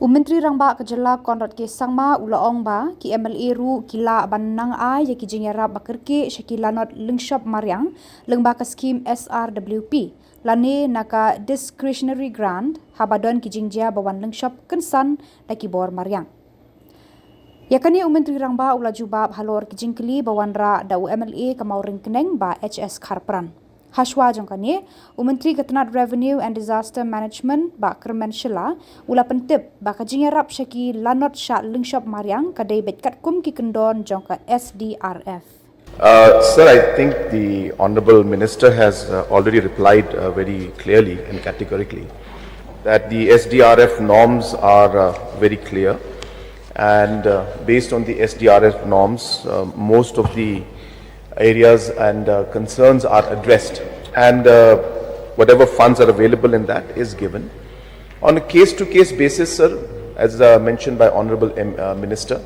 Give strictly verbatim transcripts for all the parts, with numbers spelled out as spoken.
U Myntri Rangbah ka jylla Conrad K Sangma u la ong ba ki M L A ruh ki lah ban nang ai ïa ki jingïarap ba kyrkieh sha ki lanot lyngshop mariang lyngba ka skhim S R W P lane na ka discretionary grant haba don ki jingjia ba wan lyngshop kynsan da ki bor mariang. Ïa kane u Myntri Rangbah u la jubab halor ki jingkylli ba wanrah da u M L A ka Mawryngkneng Bah H S Kharpran. Hashwa jong kane, u Myntri ka tnat Revenue and Disaster Management Bah Kyrmen Shylla u la pyntip ba ka jingïarap sha ki lanot shah lyngshop mariang ka dei beit katkum ki kyndon jong ka S D R F. Uh, sir, I think the Honorable Minister has uh, already replied uh, very clearly and categorically that the S D R F norms are uh, very clear, and uh, based on the S D R F norms, uh, most of the areas and uh, concerns are addressed, and uh, whatever funds are available in that is given. On a case-to-case basis, sir, as uh, mentioned by Honorable M- uh, Minister,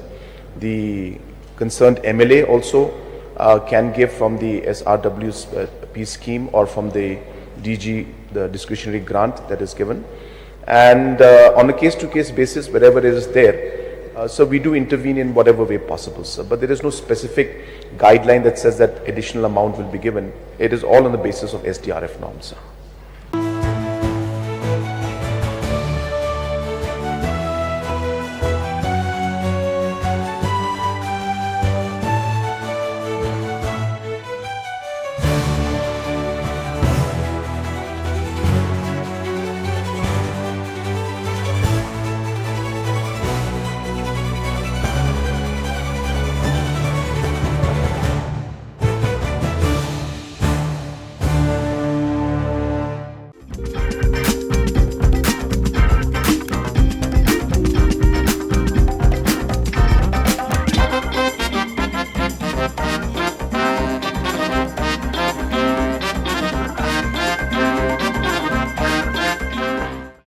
the concerned M L A also uh, can give from the S R W P scheme or from the D G, the discretionary grant that is given. And uh, on a case-to-case basis, wherever it is there, uh, so we do intervene in whatever way possible, sir. But there is no specific guideline that says that additional amount will be given. It is all on the basis of S D R F norms, sir.